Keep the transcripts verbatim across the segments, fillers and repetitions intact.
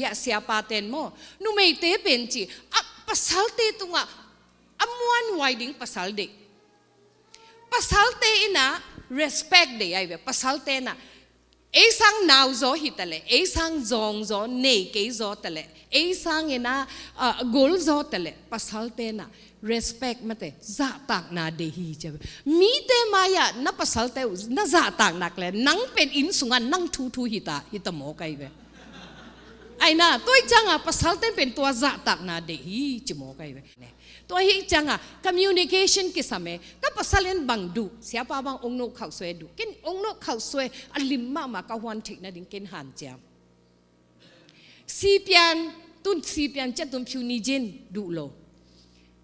Hiah siapa ten maw, numeite pen ci a, pasalte tungah a muanhuai ding pasal deih. Pasalte in ah respect deih ahi ve. Pasalte in ah ei sang nau zaw hi taleh, ei sang zawng zaw, nei kei zaw taleh, ei sang in ah, ah, gol zaw taleh, pasalte in ah respect mate, zahtakna deih hi ci a ve. Mite mai-ah na pasalte uh na zahtak nak leh nang pen inn sungah nang thuthu hi ta, hi ta mawk ahi ve. Ahi na, tua ih ciangah pasalte pen tua zahtakna deih hi ci mawk ahi ve. Tua hi ciangah communication kisam e. Ka pasal in bang duh, siapa bang ong no khauh sue duh, ken ong no khauh sue a lim mahmah ka huan theih nading ken hanciam. Sipian, tun sipian ciah tun phiu ni zin duh lo.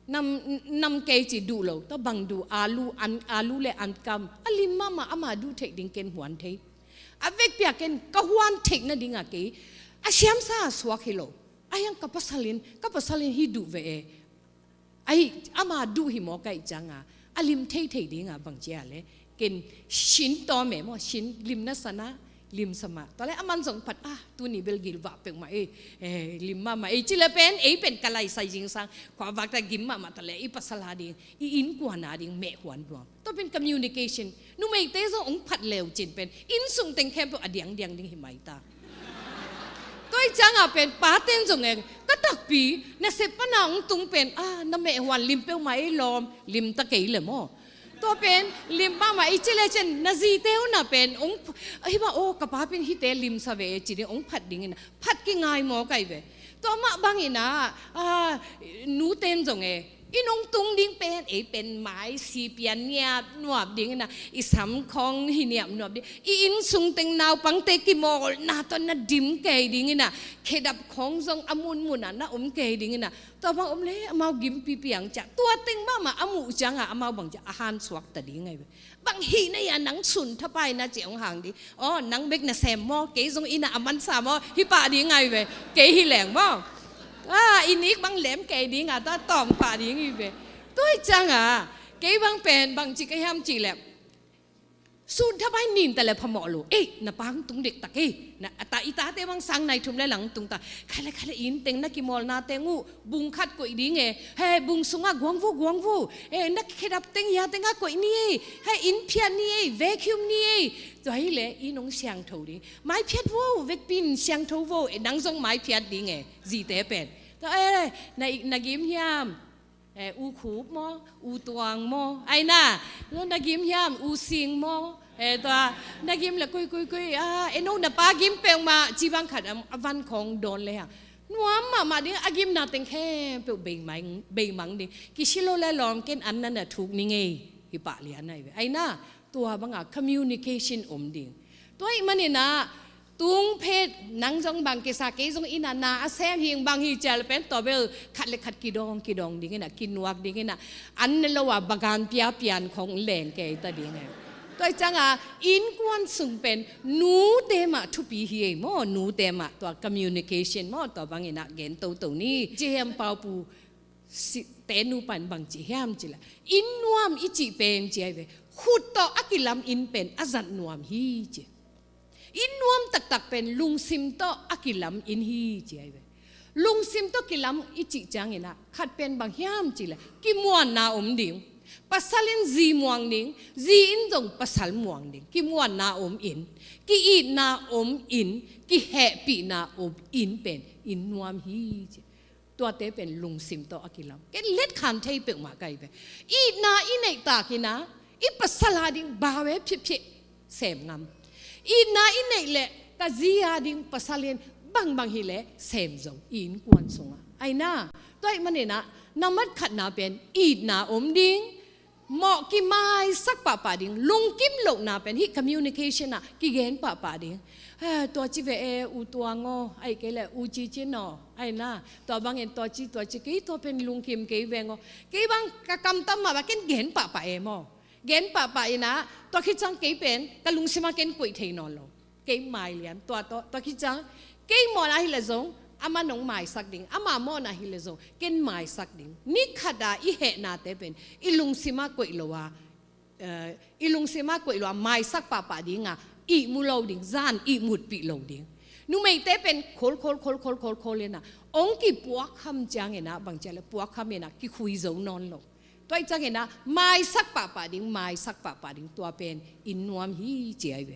Nam, nam kei ci duh lo. Tua bang duh, alu, an, alu le an kam a lim mahmah ama duh theih ding ken huan thei. A vekpi-a ken ka huan theih nadingah kei a siamsa a suak hi lo. Ahi hang ka pasal in, ka pasal in hih duh ve e. Ahi, ama duh hi mawk ahih ciangah a lim theithei dingah bang ci a leh ken sin tawm e maw, sin lim na sa na, lim sa mah. Tua leh aman zong phat a, tuni bel gilvah peuhmah ei, eh, lim mahmah ei ci leh pen, ei pen ka laisai zingsang khuavak ta gim mahmah ta leh i pasal a ding, i innkuan a ding meh huan duam. Tua pen communication. Numeite zong ong phat leu cin pen inn sung teng khempeuh a diangdiang ding hi mai ta. Tua ih ciangah pen paten zong e, ka takpi nasep pana ong tung pen, ah, na meh huan lim peuhmah ei lawm, lim ta kei le maw. Tua pen lim mahmah ei ci le cin na zite uh na pen ong, hih bang, oh, ka pa pen hihte lim sa ve e ci ding ong phat dingin ah phat kingai mawk ahi ve. Tua mah bangin ah, ah, nuten zong e, inn ong tung ding pen ei pen mai sipian niapnuap dingin ah, i sam khawng hi niapnuap ding, i inn sung teng naupangte kimawlna tawh na dim kei dingin ah, khedap khawng zong a munmun ah na om kei dingin ah, tua bang om le amau gimpipi ang ciah, tua teng mahmah a muh ciangah amau bang ciah a hansuak ta ding ahi ve. Bang hih na hia, nang sun thapai na ci ong hang ding. Oh, nang bek na sem maw, kei zong inn ah a mansa maw, hi pah ding ahi ve. Kei hi leng maw, ah, i nik bang lem kei ding a, tua tawng pah ding hi ve. Tua ih ciangah kei bang pen bang ci ka hiam cih leh, sun thapai nin ta leh phamawh lo. Ei, na pa hong tung dektak ei. Na, a ta, i tate bang sang nai thum le lang tung ta. Kha le, kha le, inn teng na kimawlna teng uh bung khat koih ding e. He, bung sungah guang vo, guang vo. E, na khedap teng hia tengah koih ni ei. He, inn phiat ni ei, vacuum ni ei. Tua hi leh inn ong siangtho ding. Mai phiat vo, vekpi in siangtho vo. E, nang zong mai phiat ding e, zite pen. Tua, e, na, na gim hiam? E, U Khup maw, U Tuang maw, ahi na, na gim hiam, U Sing maw, e, tua, na gim le kui, kui, kui, a, e, no na pa gim peuhmah ci bang khat a, a van khawng dawn le hang nuam mahmah ding, a gimna teng khempeuh beimang, beimang ding. Kisi lo le lawm, ken an na na thuk ni ngei, hi pah lian ahi ve. Ahi na, tua bangah communication om ding. Tua ih manin ah, tung phet, nang zong bang kisa, kei zong inn ah na a sem hing bang hi cial pen, tua bel khat le khat kidawng, kidawng dingin ah, kinuak dingin ah, an ne lo a bagan piapian khawng leng kei ta ding e. Tua ih ciangah innkuan sung pen nute mah thupi hi ei maw, nute mah tua communication maw, tua bangin ah gen toto ni. J M Paupu si, te nu pan bang ci hiam cih leh, inn nuam i cih pen ci ahi ve, khut tawh a kilam inn pen a zat nuam hi ci. Inn nuam taktak pen lungsim tawh a kilam inn hi ci ahi ve. Lungsim tawh kilam i cih ciangin ah khat pen bang hiam cih leh kimuanna om ding. Pasal in zi muang ding, zi in zong pasal muang ding. Kimuanna om inn, ki-itna om inn, kihehpihna om inn pen inn nuam hi ci. Tuate pen lungsim tawh a kilam. Ken letkhan thei peuhmah ka hi ve. Itna i neih takin ah, i pasal a ding bawe phiphih sem ngam. Itna i neih leh ka zi a ding pasal in bangbang hi leh sem zo i innkuan sungah. Ahi na, tua ih manin ah, na mat khatna pen itna om ding, mawh kimaisak pahpah ding, lungkim lohna pen hih communication ah kigen pahpah ding. Eh, tua ci ve e, U Tuang aw, ahih kei leh U Ci Cin aw, ahi na, tua bangin tua ci, tua ci, kei tua pen lungkim kei veng aw. Kei bang ka kamtam mah bang ken gen pahpah e maw. Gen pahpah in ah, tua khit ciang kei pen ka lungsim ah ken koih thei nawn lo. Kei mai lian, tua, tua, tua khit ciang kei mawhna hi leh zong amah nong maisak ding, amah mawhna hi leh zong ken maisak ding. Ni khat a i hehnate pen i lungsim ah koih lo a, eh, i lungsim ah koih lo a maisak pahpah ding a, ihmu lo ding, zan ihmutpih lo ding. Numeite pen khol khol khol khol khol khol in ah, ong kipuak kham ciangin ah, bang ci a leh puak kham in ah, kikhui zo nawn lo. Tua ahih ciangin ah, maisak pahpah ding, maisak pahpah ding, tua pen inn nuam hi ci ahi ve.